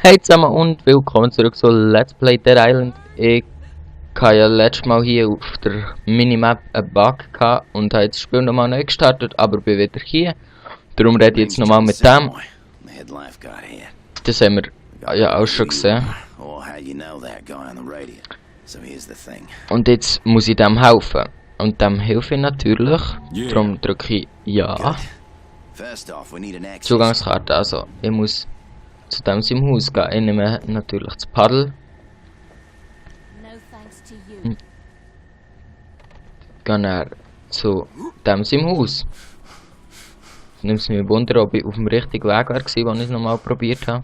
Hey zusammen und willkommen zurück zu Let's Play Dead Island. Ich hatte ja letztes Mal hier auf der Minimap einen Bug gehabt und habe jetzt das Spiel nochmal neu gestartet, aber bin wieder hier. Darum rede ich jetzt nochmal mit dem. Das haben wir ja auch schon gesehen. Und jetzt muss ich dem helfen. Und dem helfe ich natürlich. Darum drücke ich Ja. Zugangskarte, also ich muss zu dem seinem Haus gehen. Ich nehme natürlich das Paddel. Und gehe dann zu dem seinem Haus. Ich nehme es mir Wunder, ob ich auf dem richtigen Weg war, als ich es nochmal probiert habe.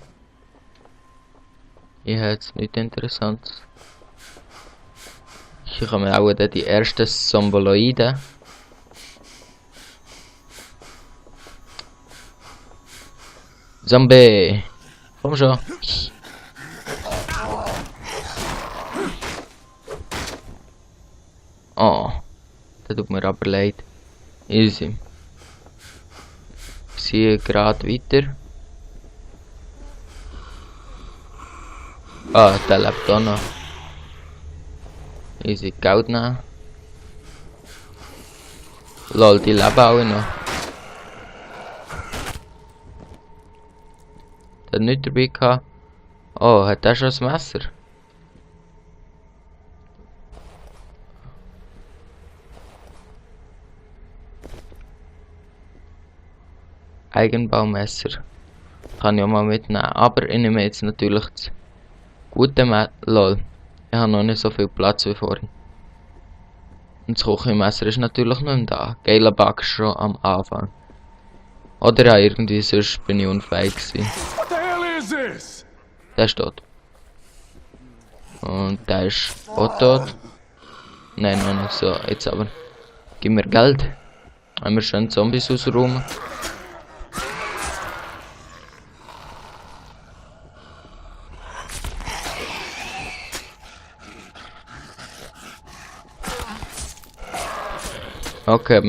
Ich habe jetzt nichts Interessantes. Hier kommen auch dann die ersten Zomboloiden. Zombie! Komm schon! Oh, das tut mir aber leid. Easy. Ich ziehe gerade weiter. Ah, der lebt auch noch. Easy, Geld nehmen. Lol, die leben alle noch. Der hat nichts dabei gehabt. Oh, hat der schon das Messer? Eigenbaumesser. Kann ich auch mal mitnehmen. Aber ich nehme jetzt natürlich das gute Messer. Lol. Ich habe noch nicht so viel Platz wie vorhin. Und das Küchenmesser ist natürlich nicht mehr da. Geiler Bug schon am Anfang. Oder ja, irgendwie sonst bin ich unfähig gewesen. Der ist tot. Und der ist auch tot. Nein, noch nicht so. Jetzt aber. Gib mir Geld. Haben wir schon Zombies ausräumen. Okay, aber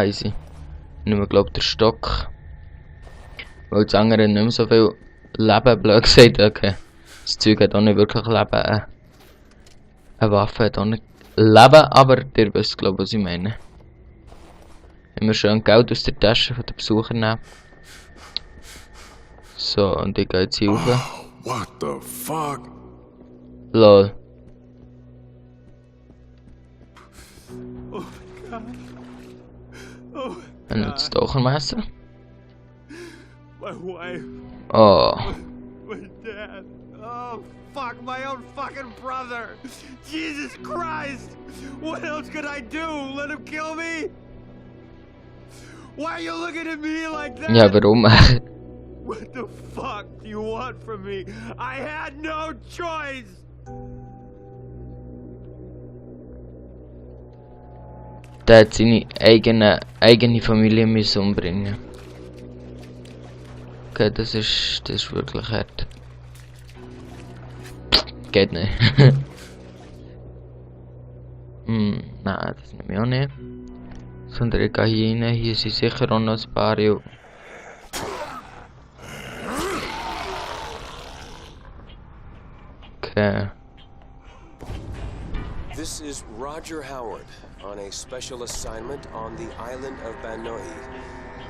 easy. Ich nehme, glaube der Stock. Weil das andere nicht mehr so viel Leben, blöd gesagt. Okay. Das Zeug hat auch nicht wirklich Leben. Eine Waffe hat auch nicht Leben, aber ihr wisst, glaube ich, was ich meine. Immer schön Geld aus der Tasche von den Besuchern nehmen. So, und ich gehe jetzt hier rauf. What the fuck? Lol. Oh my god. Oh, Und jetzt doch ein Messer. my wife, Oh. my dad. Oh, fuck, my own fucking brother. Jesus Christ. What else could I do? Let him kill me? Why are you looking at me like that? Ja, warum? What the fuck do you want from me? I had no choice. Der hat seine eigene Familie müssen umbringen. Okay, das ist wirklich hart. Geht nicht. Nein, das nehme ich auch nicht. Sondern ich gehe hier rein, hier sind sicher auch noch ein paar. Okay. This is Roger Howard on a special assignment on the island of Banoi.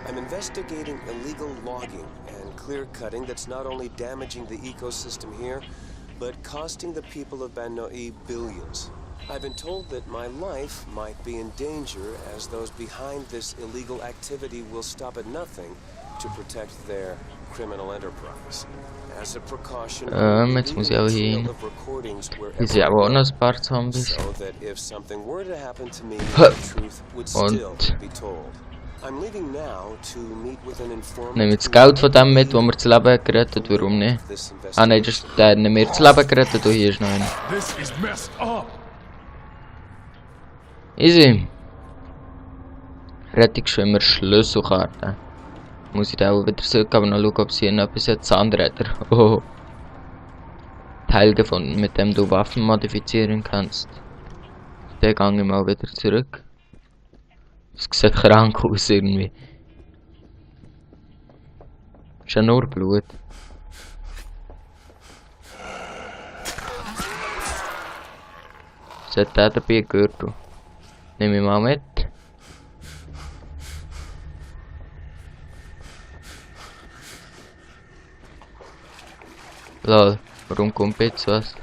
I'm investigating illegal logging and clear-cutting that's not only damaging the ecosystem here, but costing the people of Banoi billions. I've been told that my life might be in danger as those behind this illegal activity will stop at nothing to protect their criminal enterprise. As a precaution, Jetzt muss ich auch hier hin. Hier sind auch noch ein paar Zombies. so that if something were to happen to me, the truth would still be told. I'm leaving now to meet with an informant. Nehmen wir das Geld von dem mit, wo wir das Leben gerettet, warum nicht? Ah nein, der hat nicht mehr das Leben gerettet und hier ist noch einer. This is messed up. Easy. Rettungsschwimmer Schlüsselkarte. Muss ich da auch wieder zurück, aber noch schauen, ob sie hier noch etwas hat. Zahnräder. Oh. Teil gefunden, mit dem du Waffen modifizieren kannst. Den gehe ich mal wieder zurück. Das sieht krank aus irgendwie. Ist ja nur Blut. Was hat der dabei gehört? Nehme ich mal mit. Lol, warum kommt jetzt was?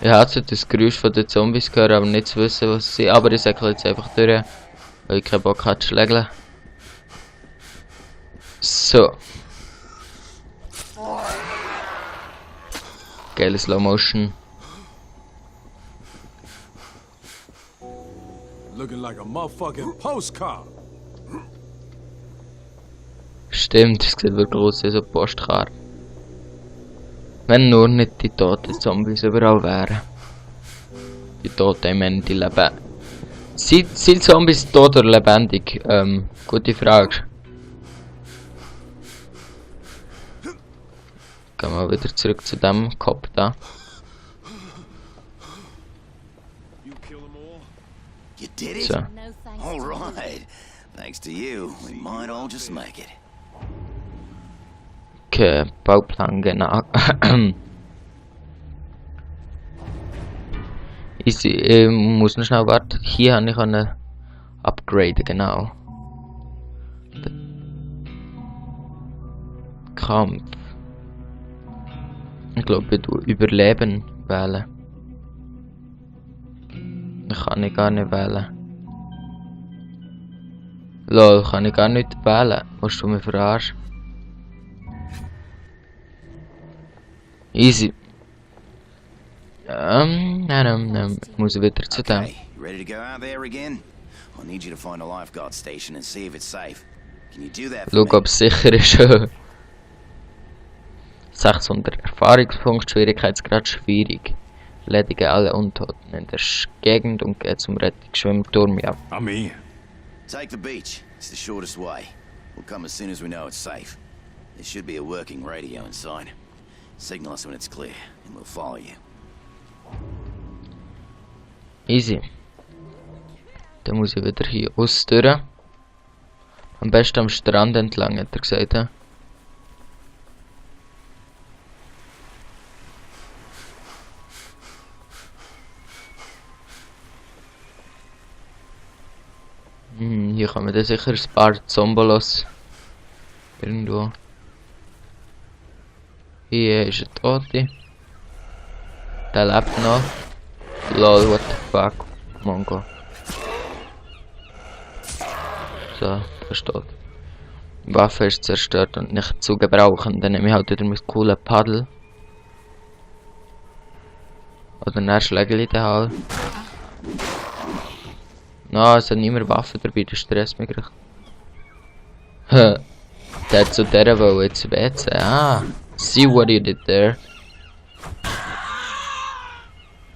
Ich hatte das Geräusch von den Zombies gehört, aber nicht zu wissen, was sie sind. Aber ich säckle jetzt einfach durch, weil ich keinen Bock hatte zu schlägeln. So. Geile Slow Motion. Looking like a motherfucking postcard. Stimmt, es sieht wirklich aus wie so eine Postkarte. Wenn nur nicht die toten Zombies überall wären. Die Toten, ich meine, die leben. Sind Zombies tot oder lebendig? Gute Frage. Gehen wir wieder zurück zu dem Kopf da. You kill them all? You did it? So. No thanks. All right. Thanks to you, we might all just make it. Okay, Bauplan, genau. Easy, ich muss noch schnell warten. Hier habe ich eine Upgrade, genau. Kampf. Ich glaube, du Überleben wählen. Ich kann ich gar nicht wählen. Lol, kann ich gar nicht wählen. Willst du mich verarschen? Easy. Muss ich wieder zu dem. Okay, you ready to go out there again? I need you to find a lifeguard station and see if it's safe. Can you do that for Schau, me? ob es sicher ist. 600 Erfahrungspunkte, Schwierigkeitsgrad schwierig. Erledige alle Untoten in der Gegend und gehe zum Rettungsschwimmturm. Ja. I'm in. Take the beach. It's the shortest way. We'll come as soon as we know it's safe. There should be a working radio inside. Signal us when it's clear, and we'll follow you. Easy. Dann muss ich wieder hier aus durch. Am besten am Strand entlang, hat er gesagt. Ja? Hier kommen dann sicher ein paar Zombolos. Irgendwo. Hier ist ein Tote. Der lebt noch. Lol, what the fuck. Mongo. So, der ist tot. Die Waffe ist zerstört und nicht zu gebrauchen. Dann nehme ich halt wieder mit coolen Paddel. Oder dann schläge ich den halt. No, es hat niemand Waffen dabei, das stresst mich gerade. Der hat zu der wollen jetzt WC. Ah, see what you did there.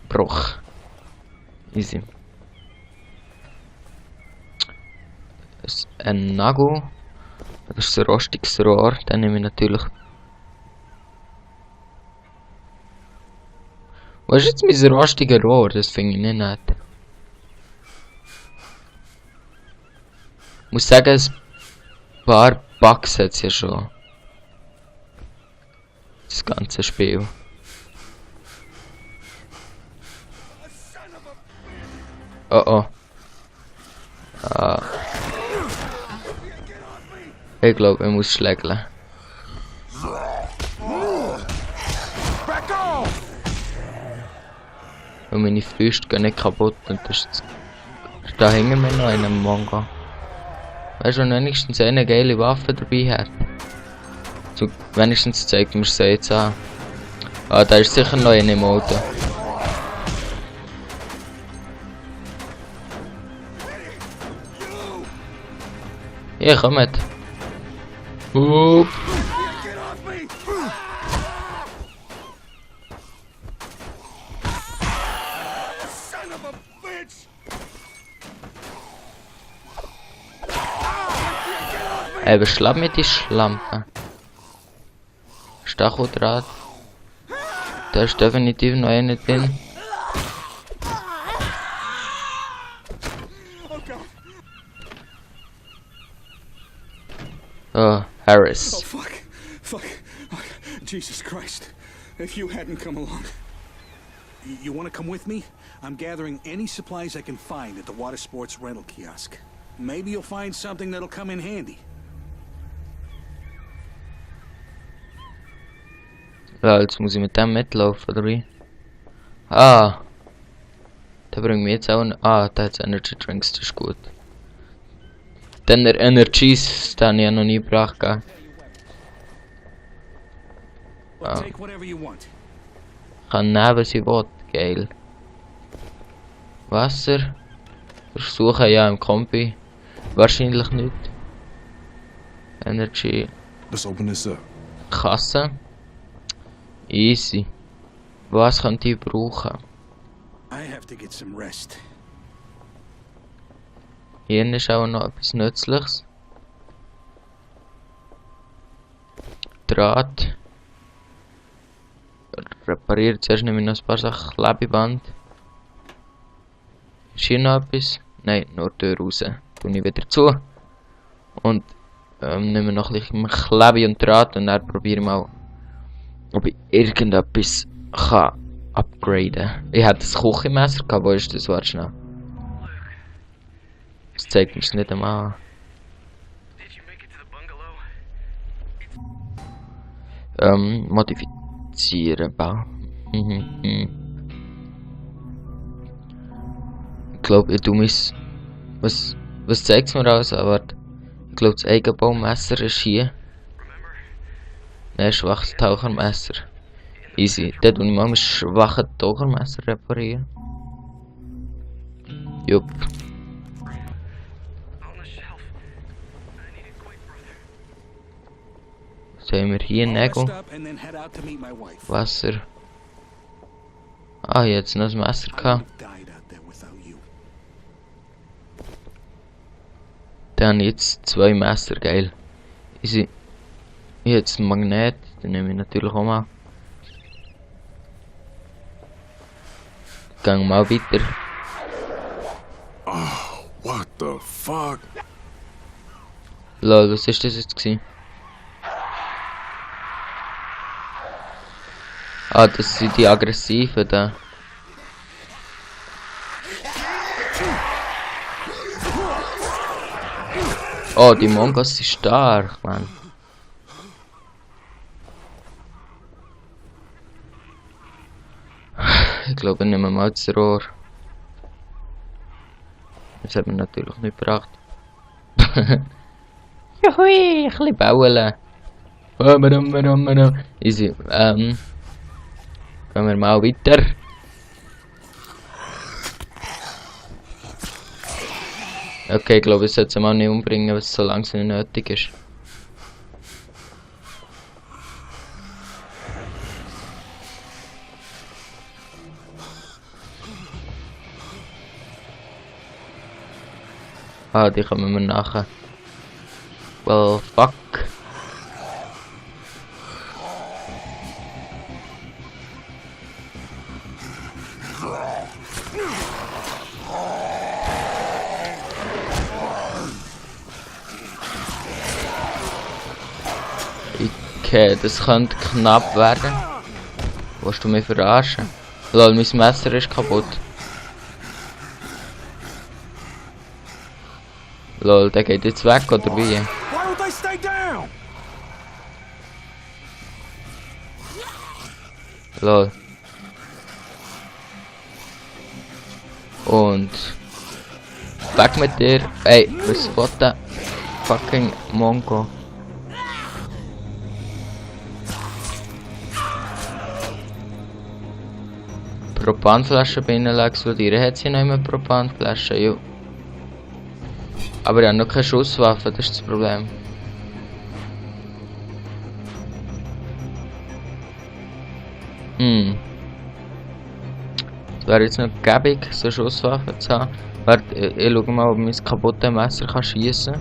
Bruch. Easy. Ein Nagel. Das ist ein rostiges Rohr. Den nehme ich natürlich. Wo ist jetzt mein rostiges Rohr? Das finde ich nicht nett. Ich muss sagen, ein paar Bugs hat es ja schon. Das ganze Spiel. Oh oh. Ah. Ich glaube, ich muss schlägeln. Und meine Füße gehen nicht kaputt und das ist... Da hängen wir noch in einem Manga. Weißt du, wenn wenigstens eine geile Waffe dabei hat. So, wenigstens zeigt mir es jetzt an. Ah, da ist sicher noch eine im Auto. Hier, kommt. Ey, beschlapp mir die Schlampe. Stacheldraht. Da ist definitiv noch eine drin. Oh, Harris. Oh, fuck. Oh, Jesus Christ. If you hadn't come along. You want to come with me? I'm gathering any supplies I can find at the water sports rental kiosk. Maybe you'll find something that'll come in handy. Ja, jetzt muss ich mit dem mitlaufen, oder wie? Ah! Der bringt mir jetzt auch ein... Ah, der hat Energy Drinks, das ist gut. Dann der Energies, den habe ich ja noch nie gebracht, gell? Well, take whatever you want. Ich kann nehmen, was ich will, geil. Wasser? Versuchen, ja, im Kompi. Wahrscheinlich nicht. Energy. Let's open this up. Kasse. Easy. Was könnte ich brauchen? I have to get some rest. Hier ist auch noch etwas Nützliches. Draht. Repariert zuerst nehme ich noch ein paar Sachen. Klebeband. Ist hier noch etwas? Nein, nur die Tür raus. Tue ich wieder zu. Und nehme noch ein bisschen Klebe und Draht und dann probiere ich mal, ob ich irgendetwas kann upgraden. Ich hatte das Küchenmesser gehabt, wo ist das? Warte schnell. Das zeigt mir nicht einmal an. Modifizieren, bauen. Ich glaube, ich tue mis... Was zeigt es mir aus? Aber ich glaube, das Eigenbaumesser ist hier. Nein, schwaches Tauchermesser. Easy. Dort tue ich mal mein schwaches Tauchermesser reparieren. Jupp. Was haben wir hier? Nägel. Wasser. Ah, jetzt noch das Messer gehabt. Dann habe ich jetzt 2 Messer, geil. Easy. Jetzt ein Magnet, den nehme ich natürlich auch mal. Gang mal weiter. Oh, what the fuck? Lol, was ist das jetzt gewesen? Ah, das sind die aggressiven da. Oh, die Mongos sind stark, Mann. Ich glaube, ich nehme mal das Rohr. Das hat mir natürlich nicht gebracht. Juhui, ein bisschen bauen. Easy. Gehen wir mal weiter. Okay, ich glaube, ich sollte sie mal nicht umbringen, was so langsam nicht nötig ist. Ah, die kommen wir nachher. Well, fuck. Okay, das könnte knapp werden. Willst du mich verarschen? Lol, mein Messer ist kaputt. Lol, der geht jetzt weg, oder wie? Why don't they stay down? Lol. Und... weg mit dir. Ey, was will der fucking Mongo? Propanflaschen bei ihnen explodieren. Hat sie noch immer Propanflaschen? Jo. Aber ich habe noch keine Schusswaffe, das ist das Problem. Es wäre jetzt noch gäbig, so eine Schusswaffe zu haben. Warte, ich schaue mal, ob mein kaputtes Messer kann schießen.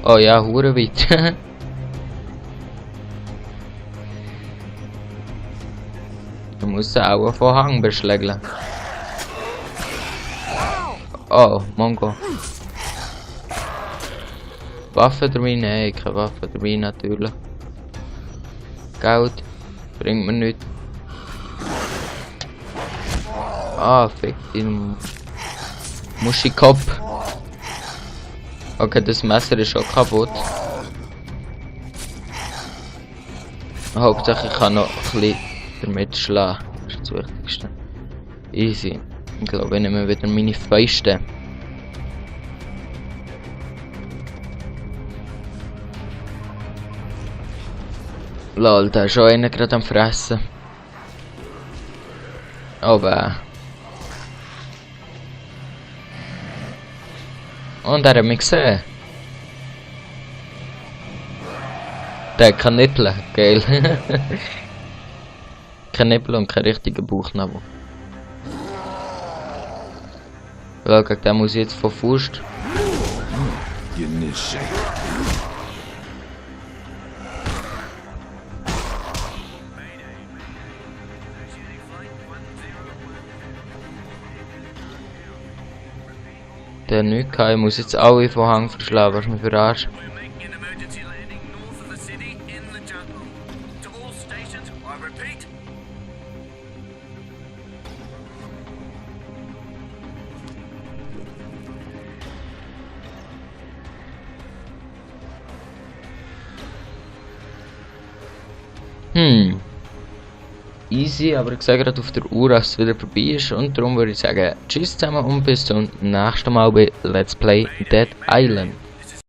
Oh ja, hure weit. Ich muss auch von Hang beschlägeln. Oh, Mongo. Waffe dabei? Nein, keine Waffe dabei natürlich. Geld bringt mir nichts. Ah, fick den Muschikopf. Okay, das Messer ist schon kaputt. Hauptsache ich kann noch ein bisschen damit schlagen. Das ist das Wichtigste. Easy. Ich glaube, ich nehme wieder meine Fäuste. Lol, da ist schon einer gerade am Fressen. Aber. Und er hat mich gesehen. Der hat keinen Nippel, geil. Kein Nippel und kein richtiger Bauchnabel. Weil gegen den muss ich jetzt von Faust. Der nicht kann, ich muss jetzt alle von Hang verschlagen, was mich verarscht. We're making an emergency landing north of the city in the jungle. To all stations, I repeat. Easy, aber ich sehe gerade auf der Uhr, dass es wieder vorbei ist. Und darum würde ich sagen, tschüss zusammen und bis zum nächsten Mal bei Let's Play Dead Island.